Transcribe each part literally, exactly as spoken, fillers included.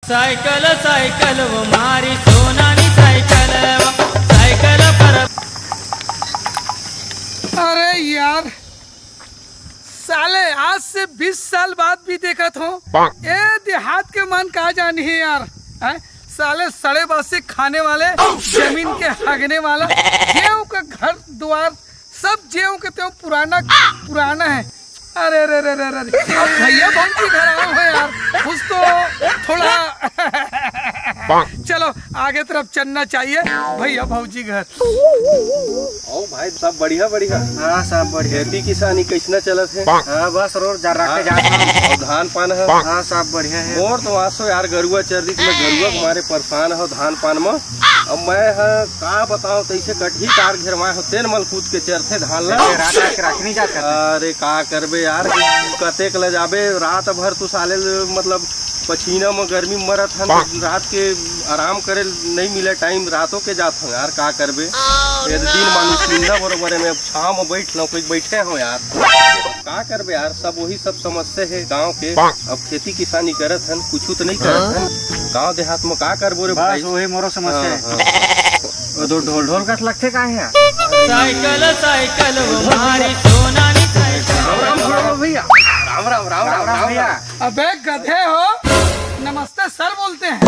Cycle, cycle वो मारी सोनानी cycle, cycle पर। अरे यार, साले आज से बीस साल बाद भी देखत हो। ए देहात के मन का जानी है यार, हैं? साले सड़े बासी खाने वाले, जमीन के हगने वाला, जेऊ का घर द्वार सब जेऊ के तेऊ पुराना पुराना है। अरे रे रे रे रे, अब भैया भौजी घर आओ है यार, कुछ तो थोड़ा चलो आगे तरफ चलना चाहिए। भैया भौजी घर। ओ भाई, सब बढ़िया बढ़िया। हाँ, सब बढ़िया। खेती किसानी कैसना चलत है? हाँ, बस रोज जा रखे जात हन। और धान पान है? हाँ, सब बढ़िया है। मोर तो आसो यार, गरुआ चर दी, मैं गरुआ के मारे परेशान हो धान पान में। अब मैं ह का बताओ, तैसे कटही तार घेरवाए हो, तेन मल कूद के चरथे धान ला। रात रात के राखी नहीं जात करते। अरे का करबे यार, कतेक ले जाबे, रात भर तू साले ल-, मतलब पसीना में गर्मी में मरत हन, तो रात के आराम करे नहीं मिले टाइम, रातों के जात हन यार, का करबे। ये दिन मानुष निंदा बरोबर है, मैं छाव में बैठ लो, कोई बैठे हो यार। का करबे यार, सब वही सब समस्या है गांव के। अब खेती किसानी करत हन, कुछ तो नहीं करत हन। गांव देहात में का करबो रे बस भाई? वही मोरो समस्या है। हाँ, हाँ। वो दो ढोल ढोल कट लगते का है यार? साइकिल, साइकिल वो मारी सोनानी साइकिल। राम राम भैया। राम राम, राम राम, राम राम राम। भैया। अबे गधे हो, नमस्ते सर बोलते हैं।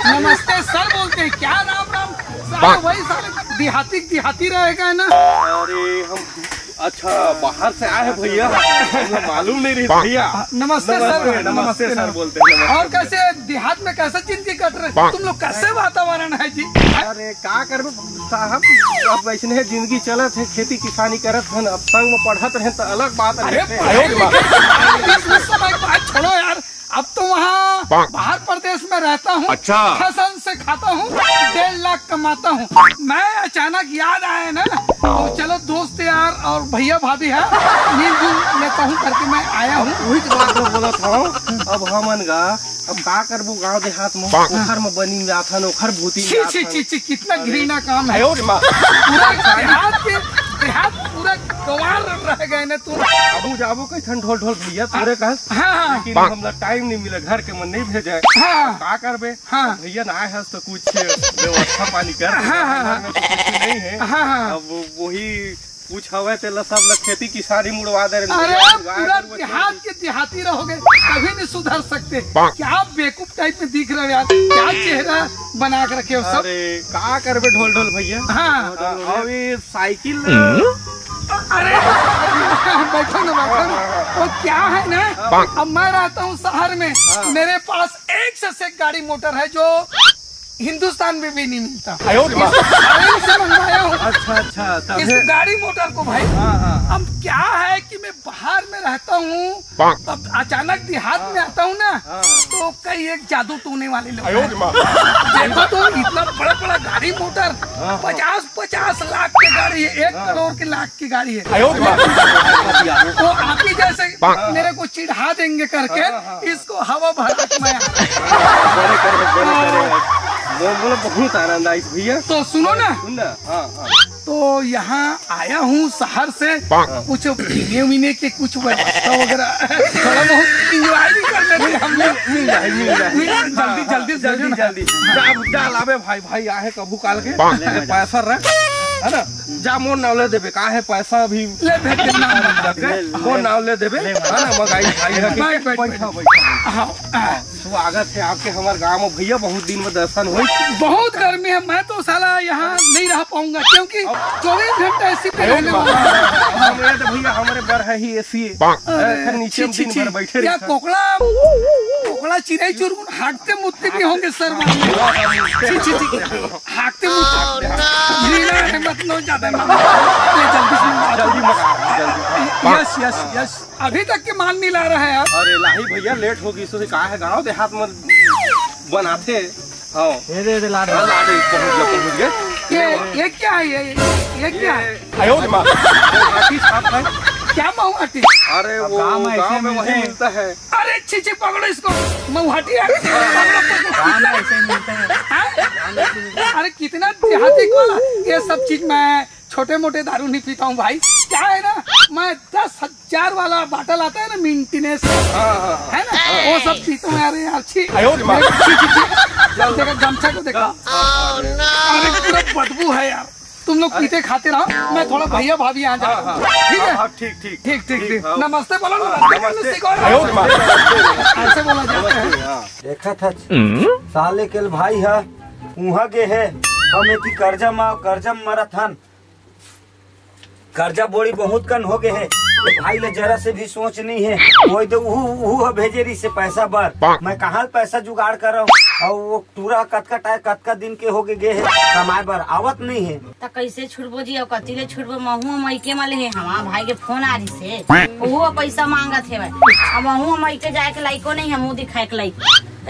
नमस्ते सर बोलते हैं, क्या राम राम? साले वही साले देहाती देहाती रहेगा ना। अरे हम अच्छा, बाहर से आए हैं भैया, हमें मालूम नहीं रही भैया। नमस्ते सर। नमस्ते, नमस्ते सर बोलते हैं, नमस्ते। और कैसे देहात में कैसा जिंदगी कट रही है? तुम लोग कैसे वातावरण है जी? अरे का करबे साहब, अब वैसने है जिंदगी चलत है, खेती किसानी करत हन, अब संग में पढ़त रहे तो अलग बात अरे रहते। पढ़ाई लिखाई, बीच में समय बात छोड़ो यार। अब तो वहाँ बाहर प्रदेश में रहता हूँ, अच्छा। फैशन से खाता हूँ, डेढ़ लाख कमाता हूँ। मैं अचानक याद आया ना, तो चलो दोस्त यार और भैया भाभी है, मिलजुल लेता हूँ करके मैं आया हूँ। वही तो बात मैं बोला था। अब हमन गा, अब का करबो, गांव देहात में ओखर में बनी जात हन, ओखर भूती छी जात छी हन। छी छी, कितना अरे। घृणा काम है। आयो रे माँ। पूरा देहात के, देहात पूरा गवार रह गए ना तू। आबू जाबू कैथन ढोल ढोल भैया तोरे कस। हाँ, हाँ। लेकिन हमला टाइम नहीं मिले, घर के मन नहीं भेजे। हाँ। का करबे? हाँ। भैया ना आए हस तो कुछ व्यवस्था पानी कर। हाँ, हाँ, हाँ। घर में तो कुछ नहीं है। हाँ, हाँ। अब वही कुछ हवे तेला सब ला खेती किसानी मुड़वा दे रहे। अरे गाय पूरा गरुवा देहात के देहाती रहोगे, कभी नहीं सुधर सकते। क्या बेवकूफ टाइप में दिख रहे हो यार, क्या चेहरा बना के रखे हो सब। अरे का करबे ढोल ढोल भैया। हाँ। हाँ, और ये साइकिल। अरे बैठो ना, बैठो ना। वो क्या है ना, अब मैं रहता हूँ शहर में, मेरे पास एक से एक गाड़ी मोटर है जो हिंदुस्तान में भी नहीं मिलता। आयो रे माँ। इसको foreign से मंगवाया हूँ। अच्छा अच्छा, तब इस है। गाड़ी मोटर को भाई। हाँ, हाँ, हाँ। अब क्या है कि मैं बाहर में रहता हूँ, अब अचानक देहात में आता हूँ ना, हाँ। तो कई एक जादू टोने वाले लोग आयो हैं। रे माँ। देखो तो इतना बड़ा बड़ा गाड़ी मोटर, हाँ, हाँ। पचास पचास लाख की गाड़ी है, एक हाँ। करोड़ के लाख की गाड़ी है। आयो रे माँ। तो आप ही जैसे मेरे को चिढ़ा देंगे करके हाँ, हाँ। इसको हवा भरा के मैं आ रहा हूँ। बड़े करे, बड़े करे। वो बोलो बहुत आनंद आई भैया। तो सुनो ना। सुन ना। हाँ, हाँ। तो यहाँ आया हूँ शहर से, कुछ पीने वीने के कुछ व्यवस्था वगैरह थोड़ा बहुत एंजॉय भी कर लेते हम लोग। मिल जाए, मिल जाए। मिल जाए, जल्दी, हाँ, जल्दी, जल्दी, जल्दी, जल्दी। जा, जा लावे भाई, भाई आहे कभू काल के। ले पैसा रख, है ना? जा मोर नाव ले देबे, का है पैसा अभी ले भेज दे, ना, ना, ना। मोर नाव ले देबे, है ना? मगाई भाई है कि बैठ, बैठ, बैठा, बैठ। बैठा। हाँ, हाँ। स्वागत है आपके हमारे गांव में भैया, बहुत दिन में दर्शन हुई। बहुत गर्मी है, मैं तो साला यहाँ नहीं रह पाऊंगा क्योंकि चौबीस घंटा एसी पे रहने वाला हूँ। हम ये तो भैया हमारे बर है ही एसी। अरे, फिर नीचे छी, हम छी, दिन छी। भर बैठे या रहते हैं। कोकड़ा, कोकड़ा चिरई चुरमुन हाकते मुतते भी होंगे सर वहाँ में। छी, छी, छी। हाकते मुतते। घृणा है, मत लो ज्यादा ना। ये जल्दी से मंगा दो। जल्दी मंगा, जल्दी। Yes, yes, yes. अभी तक के माल नहीं ला रहा है यार। अरे लाही भैया, लेट हो गई, सो कहा है गांव देहात में बनाते। हाँ। ये दे, दे, ला दे। हाँ, ला दे, पहुंच गया, पहुंच गया। ये, ये क्या है? ये, ये क्या है? आयो रे माँ। महुआटी छाप है। क्या महुआटी? अरे अब वो गाँव में ऐसे गाँव में वही मिलते हैं। मिलता है। अरे छी छी, पकड़ो इसको, महुआटी है। पकड़ो, पकड़ो। गाँव में ऐसे ही मिलते हैं। हाँ? अरे कितना देहाती को ये सब चीज मैं छोटे मोटे दारू नहीं पीता हूँ भाई, क्या है ना, मैं दस हजार वाला बाटल आता है ना, मेंटेनेंस, हाँ, हाँ, हाँ। है ना, वो सब पीता हूँ यार, यार, छी। आयो रे माँ। देखो, छी, छी, छी। देखो, गमछा को देखो। अरे, पूरा बदबू है यार। तुम लोग पीते खाते रहो, मैं थोड़ा भैया भाभी यहाँ जा रहा हूँ। हाँ, हाँ। ठीक है? हाँ, हाँ, ठीक, ठीक। ठीक, ठीक, ठीक। हाँ। नमस्ते बोलो, हाँ, नमस्ते, नमस्ते। नमस्ते करो। आयो रे माँ। ऐसे बोला जाता है। नमस्ते, हाँ। देखा था, साले के भाई है, उहाँ गे है, हम एती कर्जा मा, कर्जा मा मरत हन। कर्जा बोड़ी बहुत कन हो गे हे। ए भाई ले जरा से भी सोच नहीं है। वही तो उहू, उहू ह भेजे रही से पैसा बर। मैं कहाँ ले पैसा जुगाड़ करव? अउ वो टूरा कतका टाइम, कतका दिन के हो गे, गे हे कमाए बर, आवत नहीं है। त कैसे छुड़बो जी, अउ कति ले छुड़बो? महू मइके मा ले हे, हमार भाई के फोन आ रही से, उहू पैसा मांगत हे भाई। अब महू मइके जाए के लायको नहीं, हमू दिखाए के लायक।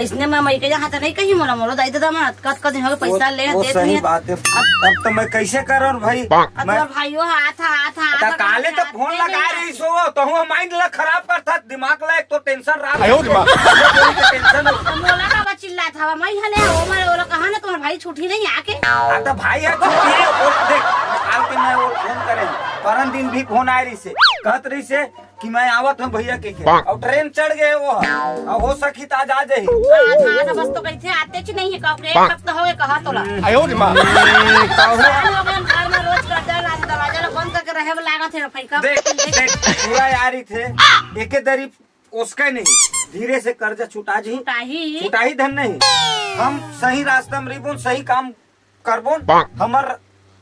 इसने मैं मइके जहाँ त नहीं कही मोला, मोला दाई ददा मन अतका अतका दिन हो गे, पैसा वो, ले वो देत सही नहीं है। बात है। अब अब तो मैं कैसे करूँ भाई? अब मैं तोर भाइयों हाथ, हाथ, हाथ, त काले तो फोन लगा रही सो, तो हूँ माइंड ला खराब कर था, दिमाग ला एक तो टेंशन रात आयो रे माँ। टेंशन हो। तो मोला का बा चिल्लात हवा, मैं हले, वो मैं, वो कहा ना तुम्हारा भाई छुट्टी नहीं आके। हाँ तो भाई है छुट्टी है, वो देख, काल के मैं वो फोन करे, परन दिन भी फोन आए रही से, कहत रही से, कि मैं आवत हूँ भैया के खेत। अउ ट्रेन चढ़ गे वो ह। अउ हो सकी त आज आ जाही। आज, आज बस तो कैसे आते च नहीं है, कब रे, कब तो होगे कहा तोला। आयो रे माँ। साल हो गए, घर में रोज कर दे, आज दरवाजा ला बंद करके रहे वाला लागत है, भाई, कब? देख, देख, पूरा यारी थे, एके दरी उसके नहीं, धीरे से कर्जा छुटा जी। छुटाही। छुटाही धन नहीं। हम सही रास्ता में रिबुन, सही काम करबो, हमर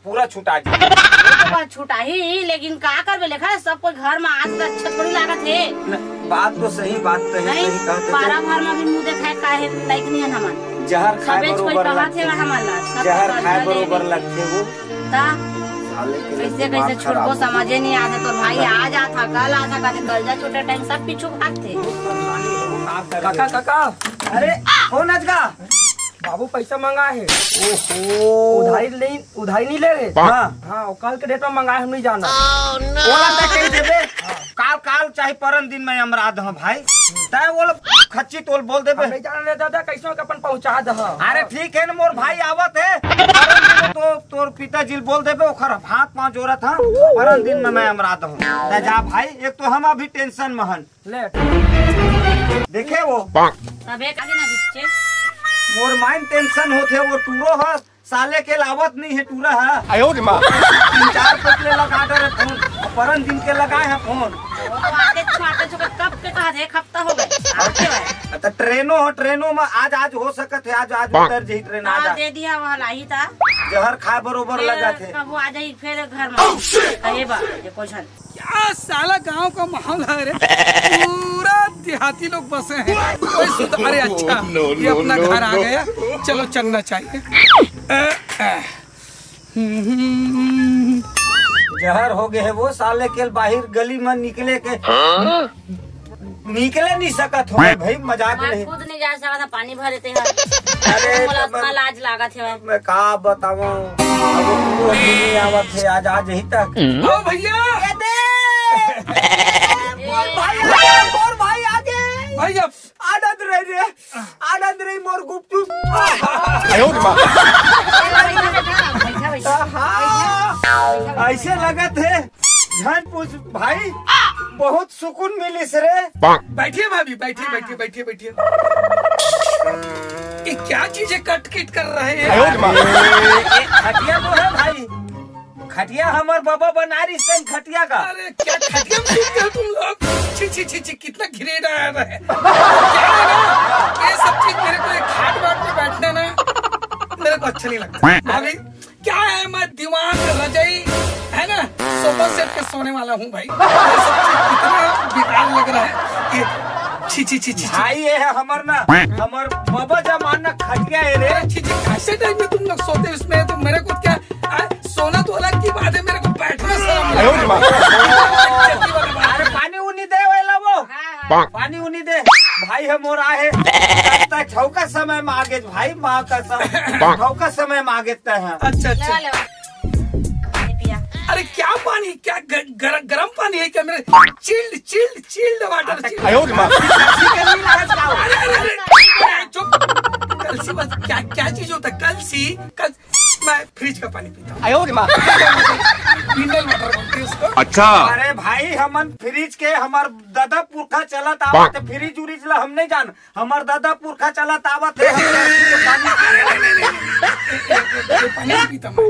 पूरा छुटा जी। वो तो बात छुटा ही, लेकिन का करबे लेखा, सब कोई घर में आज तो अच्छा थोड़ी लागत है। न, बात तो सही, बात तो है, नहीं, सही कहते बारह थे। घर में भी मुंह देखाए काहे लायक नहीं है हमन। जहर खाए सबे कोई बरोबर कहत लगथे। है हमन ला, सब जहर कहत खाए है बरोबर लेकिन लगथे वो। ता साले के कैसे, दिमाग कैसे खराब छुड़बो, हो समझे नहीं आते। तो भाई आज आता, कल आता, कल जा छोटे टाइम सब पीछू भागते। काका, काका। अरे, कौन आज का? बाबू पैसा मंगा है। ओहो। उधारी नहीं, उधारी नहीं ले रहे। हाँ। हाँ, वो कल के डेट में मंगा है, हम नहीं जाना। ओला तय कही देबे। काल, काल चाहे परन दिन में हमरा दह भाई। तय वो खच्ची तोल बोल देबे। हम नहीं जाना रे दादा, कैसे के अपन पहुंचा दह। अरे ठीक है ना, मोर भाई आवत है। परन दिन में तो तोर पिताजी ल बोल देबे, ओखर हाथ पांव जोरत हाँ। परन दिन में मैं हमरा दह। तय जा भाई, एक तो हम अभी टेंशन में हन। ले। देखे वो। तबे काहे ना बिच्चे? मोर माइंड टेंशन होथे, वो टूरो ह, साले के लावत नहीं है टूरा ह। आयो रे माँ। तीन चार पट ले लगा डरे फोन, परन दिन के लगाए हैं फोन। वो तो आते छो, आते छो, कब के कहा थे, एक हफ्ता हो गए। आते भाई। त ट्रेनो हो, ट्रेनो में आज, आज हो सकत है, आज, आज उतर जही ट्रेन, आज, हाँ, आज। दे दिया, वह लाही था। जहर खाए बरोबर फिर लगा थे। कब वो आ जाई, फिर घर में। कहे बा, ये क्वेश्चन। क्या साला गांव का माहौल है रे, पूरा देहाती लोग बसे हैं, कोई सुधार, अरे अच्छा, no, ये no, अपना no, घर आ no। गया, चलो चलना चाहिए। अ, अ, हम्म। जहर हो गए है वो साले के, बाहर गली में निकले के, निकले नहीं सकत हो भाई, मजाक नहीं। खुद नहीं जा सकत, पानी भरे ते हैं। अरे, मोला तो मैं इतना लाज लागत है। मैं का बताऊं, अब वो भी नहीं आवत है, आज, आज ही तक। ओ भैया! ये दे! मोर भाई आ गए, मोर भाई आ गए। भैया! आनंद रही रे, आनंद रही मोर गुपचुप। आयो रे माँ। आहा, ऐसे लगत है, झन पूछ भाई, बहुत सुकून मिलिस रे। बैठिए भाभी, बैठिए, बैठिए, बैठिए, बैठिए। ये क्या चीजें कट किट कर रहे हैं? आयो रे माँ। ये, ये खटिया तो है भाई, खटिया हमर बाबा बना रही सन खटिया का। अरे क्या खटिया में सूते हो तुम लोग? छी, छी, छी, छी, कितना घिनेड़ा आया है। क्या है ना, ये सब चीज मेरे को, एक खाट वाट में बैठना ना, मेरे को अच्छा नहीं लगता। अभी क्या है, मैं दीवान, रजाई, है ना, सोफा सेट पे सोने वाला हूँ भाई। ये सब चीज कितना बेकार लग रहा है। ये छी, छी, छी, छी, छी। भाई, ये है हमर ना, हमर बाबा जमाना खटिया है रे। अरे छी, छी, कैसे टाइप में तुम लोग सोते हो इसमें? तो मेरे को क्या, आ, सोना तो अलग की बात है, मेरे को बैठना शर्म लग रहा है। आयो रे माँ। इज्जत वाली बात है। अरे पानी उनी दे वाला वो। हाँ, हाँ। पानी उनी दे। भाई हम और आए हैं। चौका समय में आगे भाई, माँ कसम। चौका समय में आगे तय है। अच्छा, अच्छा। ले, ले। पानी पिया। अरे क्या पानी, क्या ग-, गर-, गरम पानी है क्या? मेरे chilled, chilled, chilled water, chilled. आयो रे माँ। अरे, अरे, अरे, अरे, चुप। कलसी बस, क्या, क्या चीज होता है? कलसी, कल-, मैं फ्रिज का पानी पीता हूँ। आयो रे माँ। मिनरल वाटर बोलते हैं उसको। अच्छा। अरे भाई, हमन फ्रिज के, हमर दादा पुरखा चलत आवत हे, फ्रिज उरिज ला हम नहीं जान। हमर दादा पुरखा चलत आवत हे, हम फ्रिज के पानी ये पानी नहीं पीता मैं।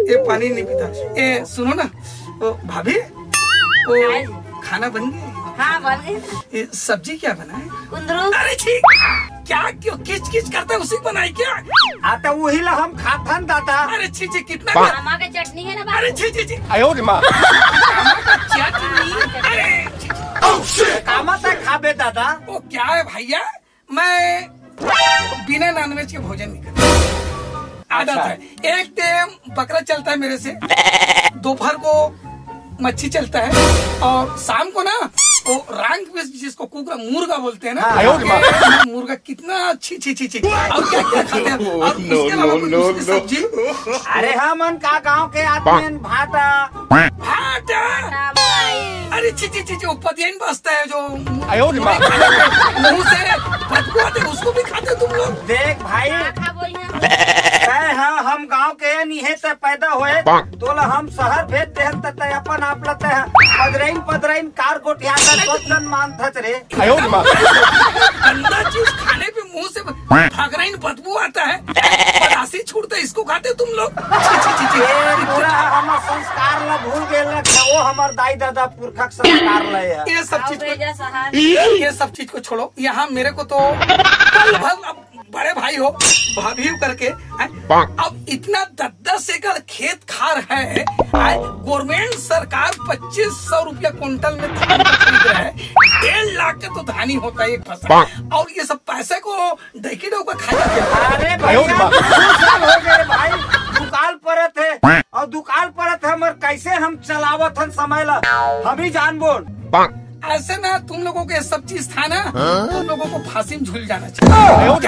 ये पानी नहीं पीता। ए, सुनो ना, ओ, भाभी, ओ, खाना बन गया? हाँ, बन गया। ये सब्जी क्या बना है? कुंदरू। अरे छी, क्या, क्यों किच किच करता है, उसी बनाई क्या? आ, तो वही ला हम खाथन, दादा। अरे छी छी, कितना आमा के चटनी है ना बाबू? अरे छी छी छी। आयो रे माँ। आमा का चटनी। अरे छी छी। कामा तक खाबे, दादा। वो क्या है भैया, मैं बिना नॉनवेज के भोजन नहीं करता। आदत अच्छा। है। एक टाइम बकरा चलता है मेरे से, दोपहर को मच्छी चलता है, और शाम को ना वो रांग फिश, जिसको कुकरा मुर्गा बोलते हैं ना, हाँ। आयो रे माँ। मुर्गा कितना अच्छी, छी छी छी। और क्या क्या खाते हैं? और उसके अलावा कोई दूसरी सब्जी? अरे हमन का गांव के आदमी हन, भाटा। भाटा। भाटा भाई। अरे छी छी छी छी, वो पतियन बसता है जो आयो रे माँ। मुंह से बदबू आते, उसको भी खाते तुम लोग? देख भाई, ना खाबो यहाँ। तय हाँ, हम गांव के नहीं है, तय पैदा होए, तोला हम शहर भेज दे, त तय अपन आप ला तय पदरइन पदरइन कार गोठिया कर सोचन मान थच रे। आयो रे माँ। गंदा चीज खाने पे मुंह से भगरइन बदबू आता है, परासी छूटता है, इसको खाते हो तुम लोग? छी, छी, छी, छी। ए, पूरा हमर संस्कार ला भूल गेल ना, वो हमर दाई दादा पुरखा के संस्कार ले है। ये सब आओ चीज को, बेजा सहार। ये सब चीज को छोड़ो। यहाँ मेरे को तो पल भर, अब बड़े भाई हो, भाभी हो करके, हैं? अब इतना दस दस एकड़ खेत खार है, हैं? गवर्नमेंट सरकार पच्चीस सौ रुपया कुंटल में धान का खरीद रहा है। डेढ़ लाख का तो धान ही होता है एक फसल, और ये सब पैसे को डैकी डौका खा जाते हैं। अरे भैया, दो साल हो गए भाई, दुकाल परत है, और दुकाल परत है, मर कैसे हम चलावत हन समय ला, हम ही जान बोल। ऐसे ना, तुम लोगों के सब चीज था ना, तुम लोगों को फांसी में झूल जाना चाहिए।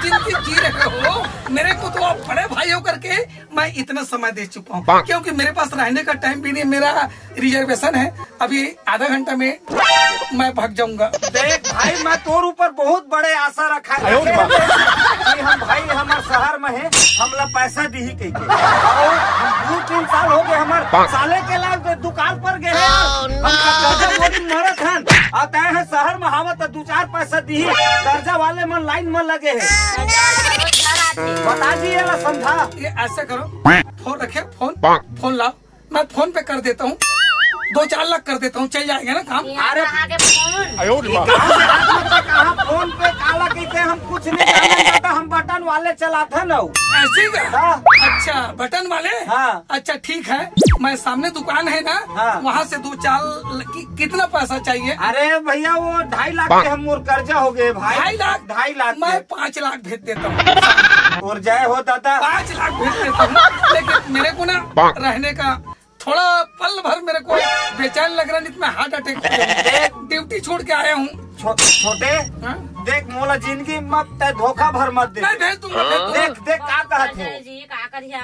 जिंदगी जी रहे हो, मेरे को तो आप बड़े भाई हो करके मैं इतना समय दे चुका हूँ, क्योंकि मेरे पास रहने का टाइम भी नहीं, मेरा रिजर्वेशन है, अभी आधा घंटा में मैं भाग जाऊंगा। देख भाई, मैं तोर ऊपर बहुत बड़े आशा रखा है कि हम भाई हमारे शहर में है, हमला पैसा दी ही कह के। और हम दो तीन साल हो गए, हमारे साले के लाग दुकान पर गए हैं, हम कर्जा बोरी मरत हन, और तय है शहर में हवा तो दो चार पैसा दी, कर्जा वाले मन लाइन में लगे हैं। बता जी, ये ला समझा। ये ऐसा करो, फोन रखे, फोन, फोन लाओ, मैं फोन पे कर देता हूँ, दो चार लाख कर देता हूँ, चल जाएगा ना काम। अरे, कहाँ के फोन? आयो रे माँ। कहाँ फोन पे काला कहते हैं, हम कुछ नहीं जानते, हम बटन वाले चलाते ना। ऐसे ही का? हाँ। अच्छा, बटन वाले? हाँ। अच्छा, ठीक है, मैं सामने दुकान है ना, हाँ। वहाँ से दो चार ल-, कि-, कितना पैसा चाहिए? अरे भैया, वो ढाई लाख के हम और कर्जा हो गए भाई। ढाई लाख? ढाई लाख मैं के। पाँच लाख भेज देता हूँ। और जय हो दादा। पाँच लाख भेज देता हूँ, लेकिन मेरे को ना रहने का थोड़ा पल भर मेरे को बेचैन लग रहा, नहीं तो मैं हार्ट अटैक हो जाऊंगा। ड्यूटी छोड़ के आया हूँ। छो-, छोटे, हाँ? देख, मोला जिंदगी मत, तय धोखा भर मत दे। मैं भेज दूंगा, भेज दूंगा। देख, देख, का कहत है। अजय जी, का करिया?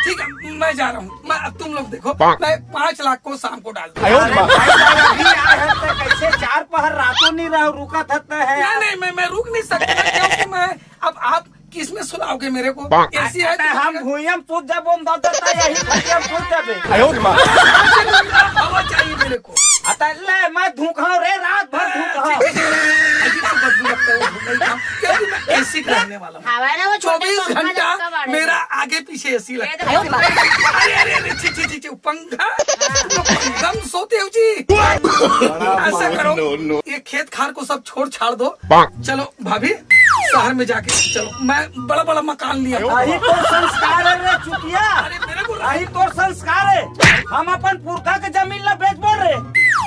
ठीक है, मैं जा रहा हूँ। मैं, अब तुम लोग देखो, मैं पाँच लाख को शाम को डाल दूंगा। अरे भाई, भाई, अभी आए हैं, तो कैसे चार पहर रातों नहीं रहो, रुका था, तय है। नहीं, नहीं, मैं, मैं रुक नहीं सकता, क्योंकि मैं, अब आप किस में सुलाओगे मेरे को? एसी है अरे, तो हम भुइयम सूत जाबो, हम दस देता, यही भुइयम सूत जाबे। आयो रे माँ। हवा चाहिए मेरे को। अतः ले, मैं धूखा रे, रात भर धूखा। अजीब से बदबू लगता है वो धूखा ही काम। क्योंकि मैं एसी का रहने वाला हूँ। हवा ना वो छोटे चौबीस पंखा घंटा लटका बाड़े। मेरा आगे पीछे एसी लगता है। ये तो अरे, अरे, अरे, छी, छी, छी, छी, पंखा? तुम पंखा में सोते हो जी? ऐसा करो, no, no। ये खेत खार को सब छोड़ छाड़ दो। चलो भाभी, शहर में जाके चलो, मैं बड़ा बड़ा मकान लिया। यही तो संस्कार है रे चुतिया। अरे मेरे को यही तो संस्कार है। हम अपन पुरखा के जमीन ला बेचबो रे,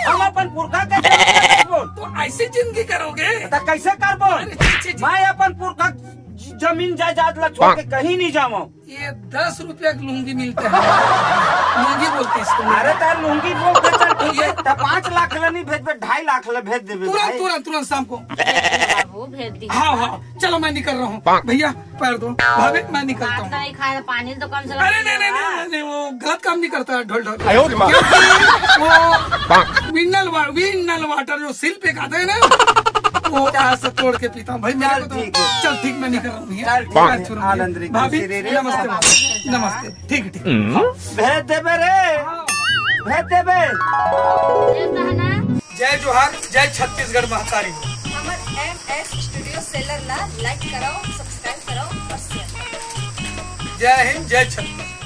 हम अपन पुरखा के जमीन ला बेचबो। तो ऐसी जिंदगी करोगे? तो कैसे करबो? अरे, छी, छी, छी। मैं अपन पुरखा ज-, जमीन जायदाद ला छोड़ के कहीं नहीं जाऊँ। ये दस रुपया की लुंगी मिलता है। लुंगी बोलते हैं इसको। अरे तार लुंगी बोल के चल ठीक है। त पाँच लाख ला नहीं भेजबे, ढाई लाख ला भेज देबे तुरंत भाई। तुरंत तुरंत शाम को। बाबू भेज दी। हाँ हाँ, चलो मैं निकल रहा हूँ भैया, पैर दो भाभी, मैं निकलता भात हूँ। नहीं खाया, पानी तो कम से कम अरे नहीं नहीं पिया। नहीं नहीं, वो गलत काम नहीं करता है ढोल ढोल। आयो रे माँ। क्योंकि वो मिनरल वा, मिनरल वाटर जो सिल पे खाते हैं ना, वो ऐसे तोड़ के पीता हूँ भाई। मेरे चल को तो ठीक है। चल ठीक, मैं निकल रहा हूँ भैया। चल ठीक पैर है, छू रहा हूँ। आनंद रे, भाभी खुशी रे, नमस्ते भाभी, नमस्ते। ठीक है ठीक है। भेज देबे रे, भेज देबे। भेज दे ना। जय जोहार, जय छत्तीसगढ़ महतारी। हमर एम एस स्टूडियो सेलर ला लाइक कराओ, सब्सक्राइब कराओ और शेयर कराओ। जय हिंद, जय छत्तीसगढ़।